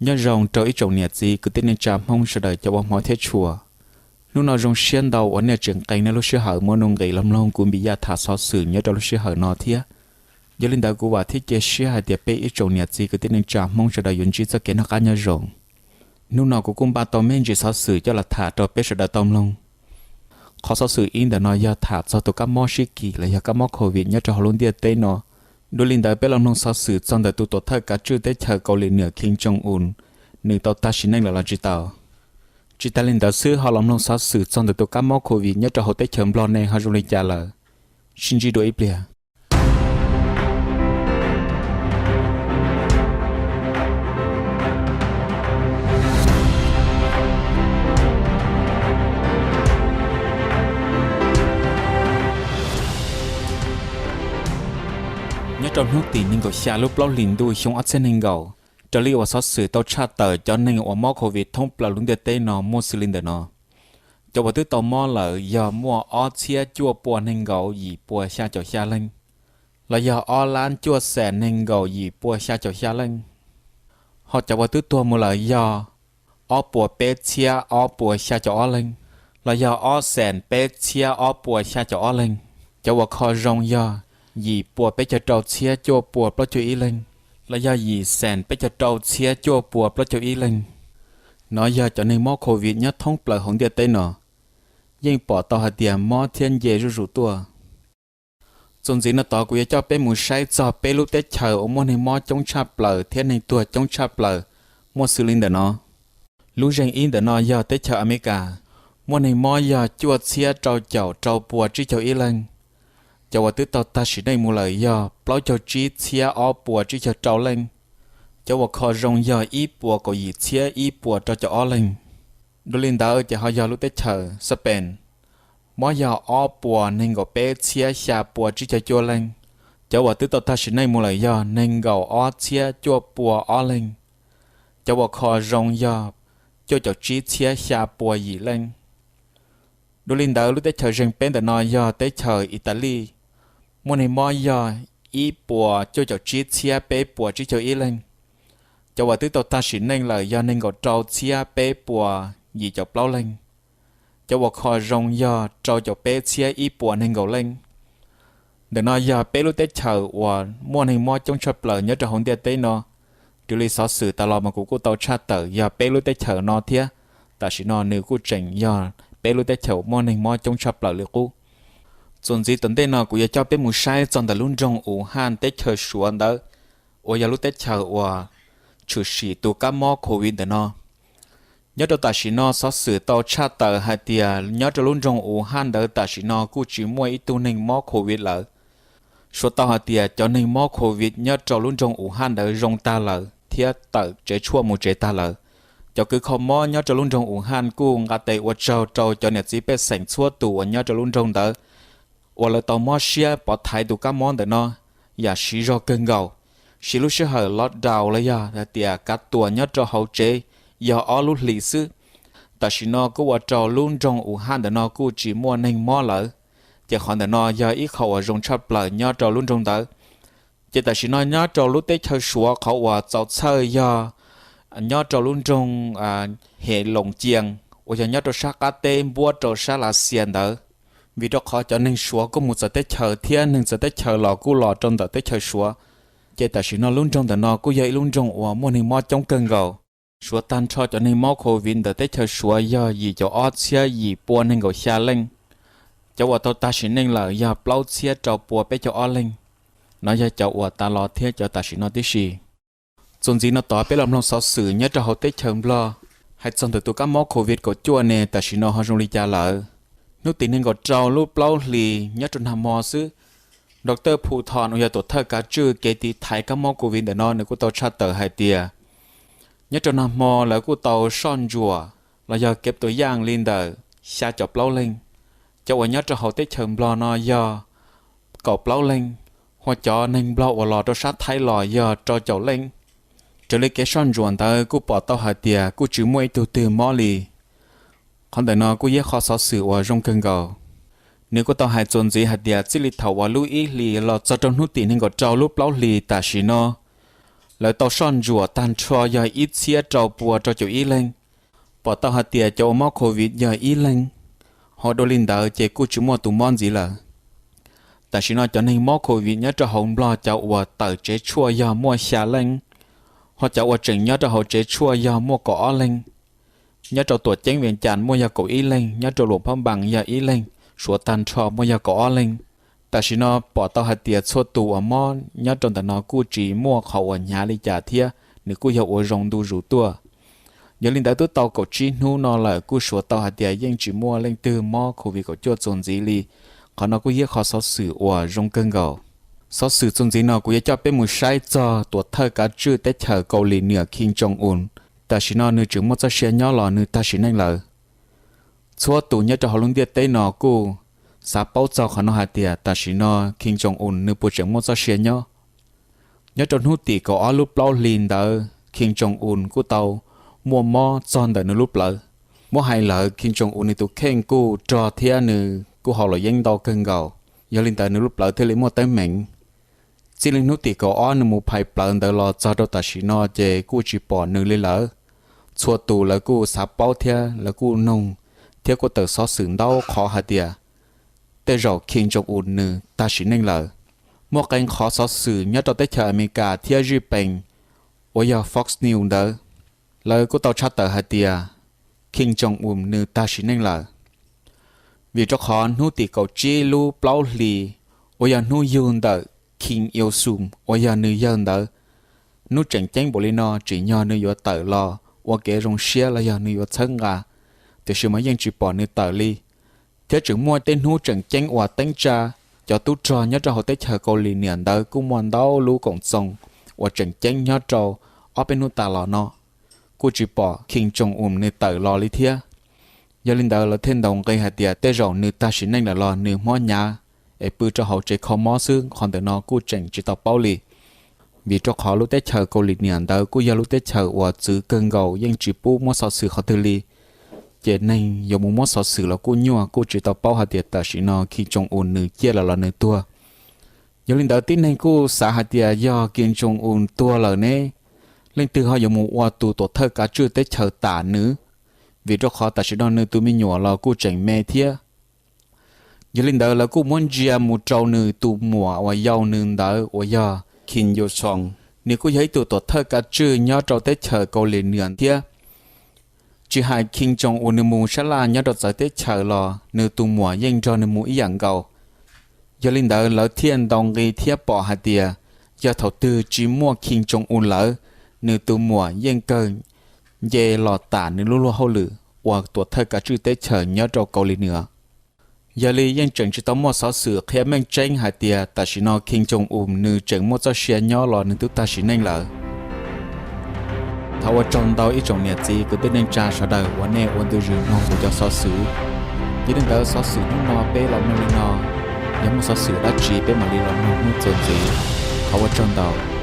Nyob zoo rau ib tsoom niam txiv kwv tij neej tsa Hmoob sawv daws cov uas hmov thiab tshua. Hnub no zoo siab ntau uas nej tseem qee nej lub sij hawm muaj nuj nqis los mloog kuv Npis Yaj tham xov xwm nyob rau lub sij hawm no thiab. Yog li ntawd kuv vam thiab cia siab hais tias peb ib tsoom niam txiv kwv tij neej tsa Hmoob sawv daws yuav ntsib txoj kev noj qab nyob zoo. Hnub no kuv kuj npaj tau me ntsis xov xwm coj los tham rau peb sawv daws tau mloog. Qhov xov xwm ib ntawm no yog tham txog tus kab mob sib kis los yog kab mob covid nyob rau hauv lub ntiaj teb no. Dua li ntawd peb los mloog xov xwm txog ntawm tus tuam thawj kav tswj teb chaws Kaus Lim Nwm Kim Jong Un, nws tau tag sim neej lawm los tsis tau. Tsis tas li ntawd xwb ho los mloog xov xwm txog ntawm tus kab mob covid nyob rau hauv teb chaws Nplog ne ho zoo li cas lawm. Sib ntsib dua ib pliag. Nyob rau hnub tim nees nkaum xya lub plaub hlis ntuj xyoo ob txhiab nees nkaum, raws li uas xov xwm tau tshaj tawm cov neeg uas mob covid thoob plaws lub ntiaj teb no muaj xws li ntawm no. Cov uas twb tau mob lawm yog muaj ob txhiab cuaj pua nees nkaum yim pua xya caum xya leej, los yog ob lab cuaj xees nees nkaum yim pua xya caum xya leej. Ho cov uas twb tuag mus lawm yog ob puas peb txhiab ob puas xya caum ob leej, los yog ob xees peb txhiab ob puas xya caum ob leej. Cov uas kho zoo yog yim puas peb caug rau txhiab cuaj pua plaub caug ib leej, los yog yim xees peb caug rau txhiab cuaj pua plaub caug ib leej. Nov yog cov neeg mob covid nyob thoob plaws hauv ntiaj teb no, yeej pom tau hais tias mob thiab nce zuj zus tuaj. Txuas ntxiv no tod kuv yuav coj peb mus saib txog peb lub teb chaws uas muaj neeg mob coob tshaj plaws thiab neeg tuag coob tshaj plaws muaj xws li ntawm no. Lub zeeg ib ntawm no yog teb chaws Amelikas, muaj neeg mob yog cuaj txhiab rau caum rau pua tsib caug ib leej. Cov uas twb tau tag sim neej mus lawm yog plaub caug tsib txhiab ob pua tsib caug rau leej. Cov uas kho zoo yog ib puas kaum yim txhiab ib puas rau caum ob leeg. Dua li ntawd ces ho yog lub teb chaws Xapees, mob yog ob puas nees nkaum peb txhiab xya pua tsib caug cuaj leej. Cov uas twb tau tag sim neej mus lawm yog nees nkaum ob txhiab cuaj pua ob leeg. Cov uas kho zoo yog cuaj caum tsib txhiab xya pua yim leej. Dua li ntawd lub teb chaws zeeg peb ntawm no yog teb chaws Italis, muaj neeg mob yog ib puas cuaj caum tsib txhiab peb puas tsib caug ib leej. Cov uas twb tau tag sim neej lawm yog nees nkaum rau txhiab peb puas yim caum plaub leej. Cov uas kho zoo yog rau caum peb txhiab ib puas nees nkaum leej. Ntawm no yog peb lub teb chaws uas muaj neeg mob coob tshaj plaws nyob rau hauv ntiaj teb no. Raws li xov xwm tas los mas kuv kuj tau tshaj tawm yog peb lub teb chaws no thiab, tam sim no nws kuj tseem yog peb lub teb chaws uas muaj neeg mob coob tshaj plaws li qub. Txuas ntxiv tom ntej no kuv yuav coj peb mus saib txog ntawm lub nroog Wuhan teb chaws Suav ntawd, uas yog lub teb chaws uas tshwm sim tus kab mob covid ntawm no. Nyob rau tam sim no xov xwm tau tshaj tawm hais tias nyob rau lub nroog Wuhan ntawd tam sim no kuj tsis muaj ib tug neeg mob covid lawm. Suav tau hais tias cov neeg mob covid nyob rau lub nroog Wuhan ntawd zoo tag lawm thiab tawm tsev tshuaj mus tsev tag lawm. Cov kws kho mob nyob rau lub nroog Wuhan kuj nqa tes ua tsaug rau cov niam txiv pej xeem txhua tus uas nyob rau lub nroog ntawd, uas lawv tau mob siab pov thaiv tus kab mob ntawm no yam siv zog kawg nkaus, siv lub sij hawm lockdown los yog hais tias kav tuam nyob rau hauv tsev yog ob lub hlis xwb. Tam sim no kuj ua rau lub nroog Wuhan ntawm no kuj tsis muaj neeg mob lawm, ces qhov ntawm no yog ib qho uas zoo tshaj plaws nyob rau lub nroog ntawd. Ces tam sim no nyob rau lub teb chaws Suav qhov uas txaus txhawj yog nyob rau lub nroog He Loos Cias uas yog nyob rau sab qab teb npuab rau sab Lav Xias ntawd, vim rau qhov cov neeg Suav kuj mus txawv teb chaws thiab neeg txawv teb chaws los kuj los rau ntawm teb chaws Suav. Ces tam sim no lub nroog ntawm no kuj yog ib lub nroog uas muaj neeg mob coob kawg nkaus. Suav tag nrho cov neeg mob covid ntawm teb chaws Suav yog yim caum ob txhiab yim pua nees nkaum xya leej. Cov uas tau tag sim neej lawm yog plaub txhiab rau pua peb caug ob leej. No yog cov uas tas los thiab cov tam sim no tib si. Txuas ntxiv no tod peb los mloog xov xwm nyob rau hauv teb chaws Nplog, hais txog ntawm tus kab mob covid kaum cuaj ne tam sim no ho zoo li cas lawm. Hnub tim nees nkaum rau lub plaub hlis nyob rau nag hmo xwb, Doctor Phu Thon uas yog tuam thawj kav tswj kev tiv thaiv kab mob covid ntawm no nws kuj tau tshaj tawm hais tias nyob rau nag hmo lawv kuj tau soj ntsuam los yog kev tua yaj li ntawm xya caum plaub leej. Cov uas nyob rau hauv teb chaws Nplog no yog kaum plaub leej, ho cov neeg Nplog uas los rau sab Thaib los yog rau caum leej. Raws li kev soj ntsuam ntawd kuj pom tau hais tias kuj tsis muaj ib tug twg mob li. Qhov ntawm no kuj yog qhov xov xwm uas zoo kawg nkaus. Nws kuj tau hais txuas ntxiv hais tias txij li thaum uas lub ib hlis los txog rau hnub tim nees nkaum rau lub plaub hlis tam sim no, Lawv tau soj ntsuam tag nrho yog ib txhiab rau pua rau caum ib leeg. Pom tau hais tias cov uas mob covid yog ib leeg, ho dua li ntawd ces kuj tsis muaj tus mob ntxiv lawm. Tam sim no cov neeg mob covid nyob rau hauv Nplog cov uas tawm tsev tshuaj yog muaj xya leej, ho cov uas tseem nyob rau hauv tsev tshuaj yog muaj kaum ob leeg. Nyob rau Tuam Ceeb Vees Cas muaj yog kaum ib leeg, nyob rau Luam Phab Npas yog ib leeg, Suav tag nrho muaj yog kaum ob leeg. Tam sim no pom tau hais tias txhua tus uas mob nyob rau ntawm no kuj tsis muaj qhov uas hnyav li cas thiab nws kuj yog ua zoo ntu zus tuaj. Yog li ntawd twb tau kaum tsib hnub no lawm kuj suav tau hais tias yeej tsis muaj leej twg mob covid kaum cuaj txuas ntxiv li. Qhov no kuj yog qhov xov xwm uas zoo kawg nkaus. Xov xwm txuas ntxiv no kuv yuav coj peb mus saib txog tuam thawj kav tswj teb chaws Kaus Lim Niam Kim Jong Un. Tam sim no nws tseem muaj txoj sia nyob los nws tag sim neej lawm? Txhua tus nyob rau hauv lub ntiaj teb no kuj xav paub txog qhov no hais tias tam sim no Kim Jong Un nws puas tseem muaj txoj sia nyob. Nyob rau hnub tim kaum ob lub plaub hlis ntawd Kim Jong Un kuj tau muaj mob txog ntawm nws lub plawv. Muab hais lawm Kim Jong Un nws tus kheej kuj rog thiab nws kuj haus luam yeeb ntau kawg nkaus, yog li ntawd nws lub plawv thiaj li muaj teeb meem. Txij li hnub tim kaum ob nws mus phais plawv ntawd los txog rau tam sim no ces kuj tsis pom nws li lawm. Txhua tus lawv kuj xav paub thiab lawv kuj noog thiab kuj tawm xov xwm ntau qhov hais tias tej zaum Kim Jong Un nws tag sim neej lawm. Muaj qee qhov xov xwm nyob rau teb chaws Amelikas thiab Zij Pees uas yog Fox News ntawd, lawv kuj tau tshaj tawm hais tias Kim Jong Un nws tag sim neej lawm. Vim rau qhov hnub tim kaum tsib lub plaub hlis uas yog hnub yug ntawm Kim Il Sung uas yog nws yawg ntawd, hnub tseem ceeb npaum li no tsim nyog nws yuav tawm los ua kev zoo siab los yog nws yuav txhawb nqa, tiam sis mas yeej tsis pom nws tawm li. Thiab tseem muaj tej hnub tseem ceeb uas teeb tsa cov tub rog nyob rau hauv teb chaws Kaus Lim Niam ntawd kuj muaj ntau lub koom txoos uas tseem ceeb nyob rau ob peb hnub tas los no kuj tsis pom Kim Jong Un nws tawm los li thiab. Yog li ntawd lawv thiaj ntaus nqi hais tias tej zaum nws tag sim neej lawm los nws mob hnyav es pw rau hauv tsev kho mob xwb, qhov ntawm no kuj tseem tsis tau paub li. Vim rau qhov lub teb chaws Kaus Lim Niam ntawd kuj yog lub teb chaws uas txwv kawg nkaus yeej tsis pub muab xov xwm qhov twg li, ces neeg yuav mus muab xov xwm los kuj nyuaj, kuj tsis tau paub hais tias tam sim no Kim Jong Un nws ciaj lawm los nws tuag. Yog li ntawd tib neeg kuj xav hais tias yog Kim Jong Un tuag lawm ne, leej twg ho yuav mus ua tus tuam thawj kav tswj teb chaws tam nws? Vim rau qhov tam sim no nws tus me nyuam los kuj tseem me thiab. Yog li ntawd lawv kuj muab ntsia mus rau nws tus muam uas yau nws ntawd uas yog Kim Yo Jong, nws kuj yog ib tug tuam thawj kav tswj nyob rau teb chaws Kaus Lim Niam thiab. Tsis hais Kim Jong Un nws mus sab laj nyob rau txawv teb chaws los nws tus muam yeej nrog nws mus ib yam nkaus. Yog li ntawd lawv thiaj ntaus nqi thiab pom hais tias yog thaum twg tsis muaj Kim Jong Un lawm, nws tus muam yeej kawg nce los tam nws lub luag hauj lwm ua tuam thawj kav tswj teb chaws nyob rau Kaus Lim Niam. Yog li yeej tseem tsis tau muaj xov xwm qhia meej tseeb hais tias tam sim no Kim Jong Un nws tseem muaj txoj sia nyob los nws twb tag sim neej lawm. Thov ua tsaug ntau ib tsoom niam txiv kwv tij neej tsa sawv daws uas nej ua ntu zus mloog kuv cov xov xwm. Yog li ntawd xov xwm hnub no peb los mloog li no, yog muaj xov xwm dab tsi peb mam li los mloog hnub txuas ntxiv. Thov ua tsaug ntau.